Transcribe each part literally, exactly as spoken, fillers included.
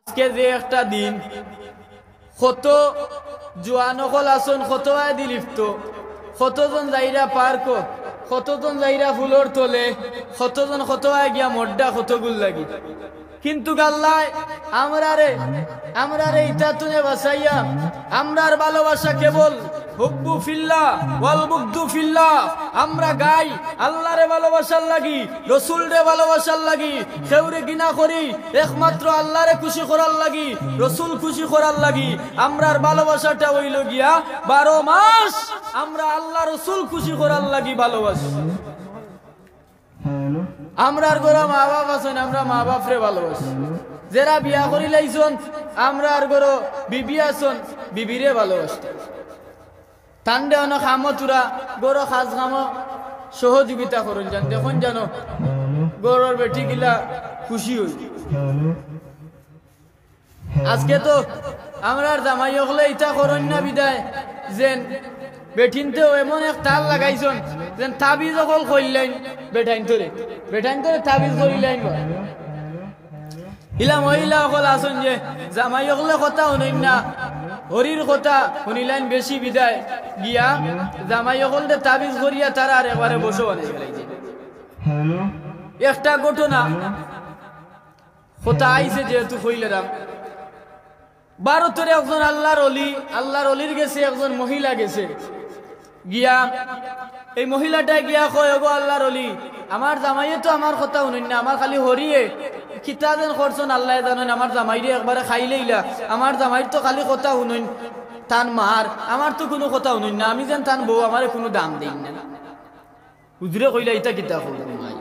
আজকে যে একটা দিন, কত জুয়ান অকল আছইন, কত আয় দি লিপ্ত, কতজন যাইরা পার্কো, কতজন যাইরা ফুলর তলে, কতজন কত আয় গিয়া মড্ডা কতগুর লাগি। কিন্তু আল্লায় আমরারে, আমরারে ইতা তুনে বাঁচাইয়া, আমরার ভালোবাসা কেবল হুব্বু ফিল্লাহ ওয়াল বুগদু ফিল্লাহ। আমরা গাই আল্লারে ভালোবাসার লাগি, রসুলরে ভালোবাসার লাগি, কেউরে ঘৃণা করি একমাত্র আল্লারে খুশি করার লাগি, রসুল খুশি করার লাগি। আমরার ভালোবাসাটা অইলো গিয়া বারো মাস আমরা আল্লা রসুল খুশি করার লাগি ভালোবাসি। আমরার ঘরো মা বাপ আছইন, আমরা মা বাপরে ভালোবাসি। যেরা বিয়া করি লাইছইন, আমরার ঘরো বিবি আছইন, বিবিরে ভালোবাসি। তানরে অনো কামো থুড়া, ঘরো কাজ কামো সহযোগিতা করইন যান, দেখইন জানো ঘরর বেটি গিলা খুশি অইন। আজকে তো আমরার জামাই অকলে ইতা করইন না বিদায়, যেন বেটিন্তেও এমন এক তাল লাগাইছইন, যেন তাবিজ অকল করিলাইন বেটাইন্তরে, বেটাইন্তরে তাবিজ করিলাইন বা। ইলা মহিলা অকল আছইন যে জামাই অকলে কথা হুনইন না, হরির কথা হুনিলাইন বেশি বিদায় গিয়া জামাই অকলরে তাবিজ করিয়া তারার একবারে বশ বানাই ফেলাইছে। একটা ঘটনা কথা আইছে যেহেতু কইলাম, ভারতর একজন আল্লার অলি, আল্লার অলির গেছে একজন মহিলা গেছে, গিয়া এই মহিলাটায় গিয়া কয়, "ওগো আল্লার অলি, আমার জামাইয়ে তো আমার কথা হুনইন না, আমার খালি হরিয়ে কিতা যেন করছইন আল্লায় জানইন, আমার জামাইরে একবারে খাইলাইলা, আমার জামাইর তো খালি কথা হুনইন তান মার, আমার তো কুনু কথা হুনইন না, আমি যেন তান বউ, আমারে কুনু দাম দেইন না।" হুজুরে কইলা, "ইতা কিতা কইলা মাই?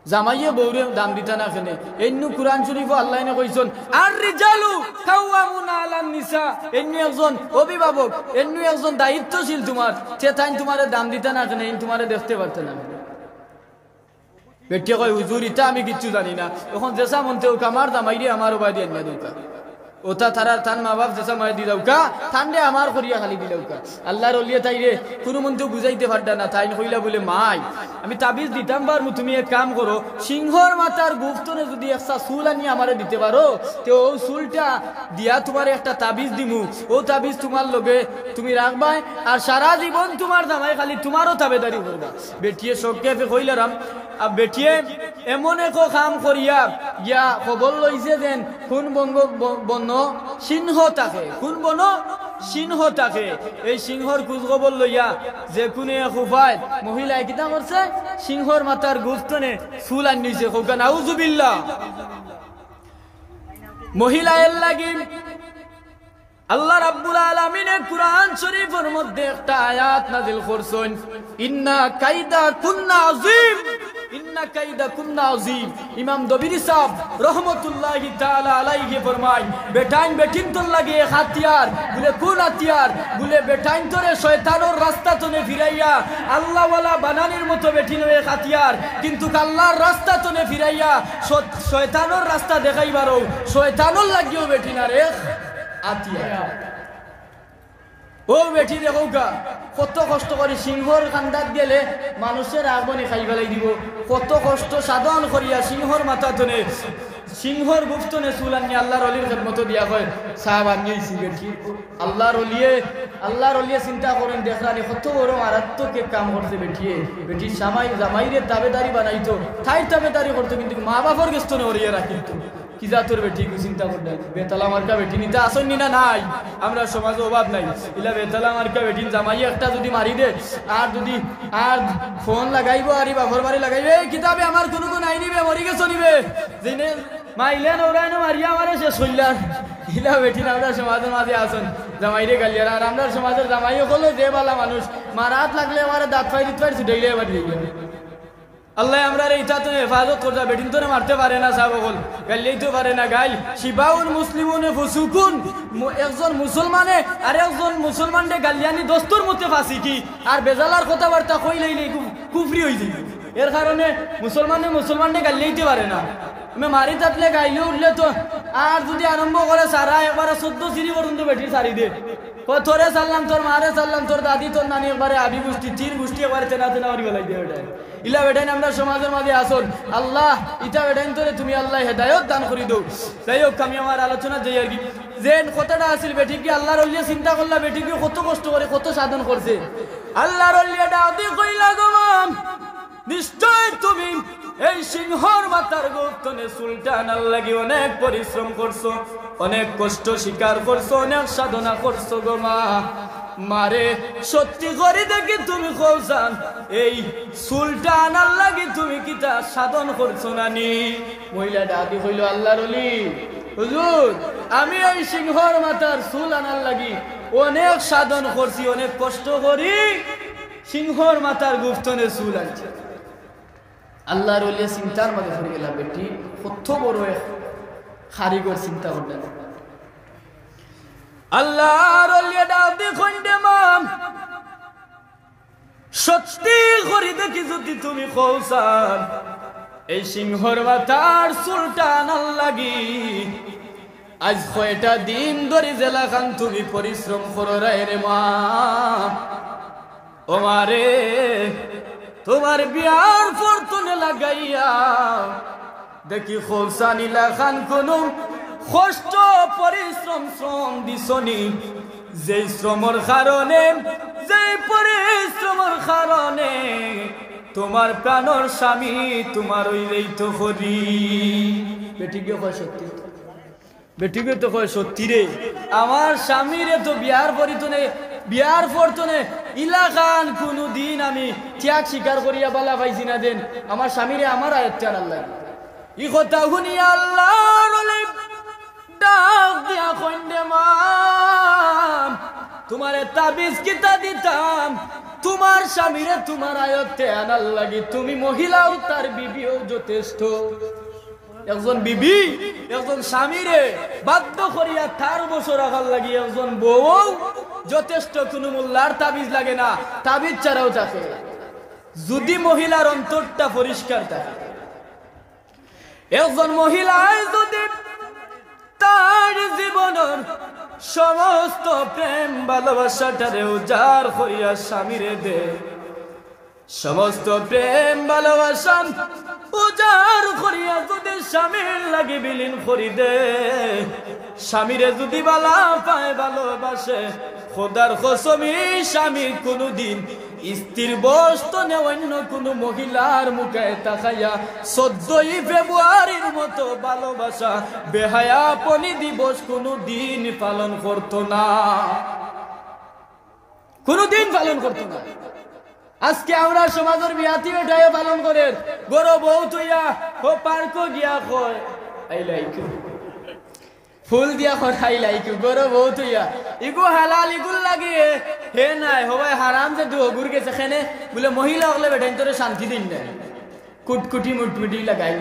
জামাইয়ে বউরে দাম দিতা না কেনে? এইন্নু কুরআন শরীফো আল্লায় নে কইছইন, আর রিজালু কাওয়ামুনা আলান নিসা।" এইন্নু একজন অভিভাবক, এইন্নু একজন দায়িত্বশীল তুমার, তে তাইন তুমারে দাম দিতা না কেনে? এইন তুমারে দেখতে পারতা না?" বেটিয়ে কয়, "হুজুর, ইতা আমি কিচ্ছু জানি না। অখন যেছা মনতে অউক, আমার জামাইরে আমার অবায়দি আনিয়া দেউক্কা।" ওটা তারার তান মা বাপ যেছা মায়ে দি যাউক্কা, তানরে আমার করিয়া খালি দিলাউক্কা। আল্লার অলিয়ে তাইরে কুনু মন্তেও বুঝাইতে পারতা না, তাইন কইলা বুলে, "মাই, আমি তাবিজ দিতাম পারমু, তুমি এক কাম করো, সিংহর মাথার গুফতনে যুদি একছা চুল আনিয়া আমারে দিতে পারো, তে অউ চুলটা দিয়া তুমারে একটা তাবিজ দিমু, অউ তাবিজ তুমার লগে তুমি রাখবায়, আর সারা জীবন তুমার জামাই খালি তুমারও তাবেদারি করবা।" বেটিয়ে সংক্ষেপে কইলারাম, আর বেটিয়ে এমন এক কাম করিয়া গিয়া খবর লইছে যেন কুন বঙ্গ-, ব-, বনো সিংহ থাকে, কুন বনো সিংহ থাকে। এই সিংহর খুঁজ খবর লইয়া যে কুনু এক উপায় মহিলায় কিতা করছে, সিংহর মাথার গুফতনে চুল আনিছে। কউক্কা নাউজুবিল্লাহ। মহিলা এর লাগি আল্লাহ রাব্বুল আলামিনে কুরআন শরীফর মধ্যে একটা আয়াত নাজিল করছইন, "ইন্না কাইদা কুন্না আযীম, ইন্না কাইদা কুন্না আযীম।" ইমাম দবিরী সাহেব রহমতুল্লাহি তাআলা আলাইহি ফরমাইন, বেটাইন বেটিন্তর লাগি এক হাতিয়ার, বুলে কুন হাতিয়ার? বুলে বেটাইন্তরে শয়তানর রাস্তা তনে ফিরাইয়া আল্লাহওয়ালা বানানির মতো বেটিন অউ এক হাতিয়ার, কিন্তু আল্লাহর রাস্তা তনে ফিরাইয়া শত-, শয়তানর রাস্তা দেখাইবারও শয়তানর লাগিও বেটিন আর এক আতিয়া। অউ বেটি দেখউক্কা, কত কষ্ট করি সিংহর কান্দাত গেলে মানুষর আগুনে খাই ফেলাই দিবো। কত কষ্ট সাধন করিয়া সিংহর মাথা তনে, সিংহর গুফতনে চুল আনিয়া আল্লার অলির খেদমতো দিয়া কয়, "সাব আনিয়া আইছি বেটি।" আল্লার অলিয়ে, আল্লার অলিয়ে চিন্তা করইন, দেখরানি কত বড় মারাত্মক এক কাম করছে বেটিয়ে। বেটির জামাই, জামাইরে তাবেদারি বানাইতো, তাইর তাবেদারি করতো, কিন্তু মা বাপর গেছ তনে হরিয়ে রাখিতো। কি জাতর বেটি, একটু চিন্তা করলে। বেতালা মার্কা বেটি নিতা আছইন নি না নাই? আমরার সমাজো অভাব নাই। ইলা বেতালা মার্কা বেটিন জামাই একটা যুদি মারি দে, আর যুদি, আর ফোন লাগাইবো, আর ই বাপর বাড়ি লাগাইবো, "এই কিতাবে আমার কুনু গুণ আইনি বে, মরি গেছো নি বে?" যেনে মাইলে নৌরাইনো মারিয়া আমারে শেষ করিলার। ইলা বেটিন আমরার সমাজর মাঝে আছইন, জামাইরে গালিয়ার। আর আমরার সমাজর জামাই অকলও যে বালা মানুষ, মারাত লাগলে আমারে দাঁত ফাইর, ইট ফাইর ছুটাইলে এবার দিয়ে গেল। আল্লায় আমরারে ইতা তনে হেফাজত করতা, বেটিন্তরে মারতে পারে না, সাব অকল, গাইল্লাইতেও পারে না, গাইল, "শিবাউন মুসলিমুনে ফুসুকুন", মু-, একজন মুসলমানে আর একজন মুসলমানরে গাইল্লানি দস্তুর মতে ফাসিকি, আর বেজালার কথাবার্তা কইলাইলে কু-, কুফরি অইযায়। এর কারণে মুসলমানে মুসলমানরে গাইল্লাইতে পারে না। আমি মারি তাতলে গাইলে উঠলে তো, আর যুদি আরম্ভ করে সারা একবারে চৌদ্দ সিঁড়ি পর্যন্ত বেটি সারি দে। কয়, "তোরে সারলাম, তোর মারে সারলাম, তোর দাদি, তোর নানি", একবারে আবি গুষ্টি, তিন গুষ্টি একবারে তেনা তেনা করি ফেলাই দে বেটায়। ইলা বেটাইন আমরার সমাজর মাঝে আছইন। আল্লাহ, ইতা বেটাইনতরে তুমি আল্লাহ হেদায়ত দান করি দেও। যাই হোক, আমি আমার আলোচনাত যাই আর কি। যেন কথাটা আছিল, বেটিগি আল্লাহর অলিয়ে চিন্তা করলা, বেটিগি কত কষ্ট করি, কত সাধন করছে। আল্লাহর অলিয়ে ডাক দি কইলা, "গো মা, নিশ্চয় তুমি এই সিংহর মাথার গুপ্তনে চুলটা আনার লাগি অনেক পরিশ্রম করছো, অনেক কষ্ট স্বীকার করছো, অনেক সাধনা করছো গো মা। মারে, সত্যি করি দেখি তুমি কও চাইন, এই চুলটা আনার লাগি তুমি কিতা সাধন করছো না নি?" মহিলা ডাক দি কইল, "আল্লাহর অলি, হুজুর, আমি এই সিংহর মাথার চুল আনার লাগি অনেক সাধন করছি, অনেক কষ্ট করি সিংহর মাথার গুপ্তনে চুল আনছি।" আল্লাহর অলিয়ে চিন্তার মাঝে পড়ি গেলা, বেটি কত বড় এক কারিগর, চিন্তা করলা। আল্লাহর অলিয়ে ডাক দি কইন, "রে মা, সত্যি করি দেখি যদি তুমি কও চাইন, এই সিংহর মাথার চুলটা আনার লাগি আজ কয়টা দিন ধরি যেলাখান তুমি পরিশ্রম কররায় রে মা, ও মারে, তোমার বিয়ার পর তনে লাগাইয়া দেখি কও চাইন ইলাখান কুনু কষ্ট, পরিশ্রম, শ্রম দিছো নি, যেই শ্রমর কারণে, যেই পরিশ্রমর কারণে তোমার প্রাণর স্বামী তোমার অই যাইতো করি।" বেটিগিয়ে কয়, "সত্যি।" বেটিগিয়ে তো কয়, "সত্যি রে, আমার স্বামীরে তো বিয়ার পর তনে, বিয়ার পর তনে ইলাখান কুনু দিন আমি ত্যাগ স্বীকার করিয়া বালা পাইছি না, যেন আমার স্বামীরে আমার আয়ত্তে আনার লাগি।" ই কথা হুনিয়া আল্লাহর অলি ডাক দিয়া কইন, "রে মা, তোমারে তাবিজ কিতা দিতাম, তোমার স্বামীরে তোমার আয়ত্তে আনার লাগি তুমি মহিলাও তার বিবিও যথেষ্ট।" একজন বিবি, একজন স্বামীরে বাধ্য করিয়া তার বশ রাখার লাগি একজন বউ যথেষ্ট, কুনু মোল্লার তাবিজ লাগে না, তাবিজ ছাড়াও থাকে। যদি মহিলার অন্তরটা পরিষ্কার থাকে, একজন মহিলায় যদি তার জীবনর সমস্ত প্রেম ভালোবাসাটারে উজাড় করিয়া স্বামীরে দে, সমস্ত প্রেম ভালোবাসা উজাড় করিয়া যদি স্বামীর লাগি বিলীন করি দে, স্বামীরে যদি বালা পায়, ভালোবাসে, খোদার কসম, ই স্বামী কুনুদিন স্ত্রীর বশ তনে অন্য কুনু মহিলার মুখে তাকাইয়া চোদ্দই ফেব্রুয়ারির মতো ভালোবাসা বেহায়াপনি দিবস কুনুদিন পালন করতো না, কুনুদিন পালন করতো না। আজকে আমরার সমাজর বিয়াতি বেটায়ও পালন করের, ঘরো বউ থইয়া, হো পার্কো গিয়া কয়, "I like you।" ফুল দিয়া কয়, "I like you।" ঘরো বউ থইয়া, ইগু হালাল, ইগুর লাগি হে নাই, হবায় হারাম যে দু হগুর গেছে খেনে, বুলে মহিলা অকলে বেটাইনতরে শান্তি দিন নাই। কুটকুটি মুটমুটি লাগাই।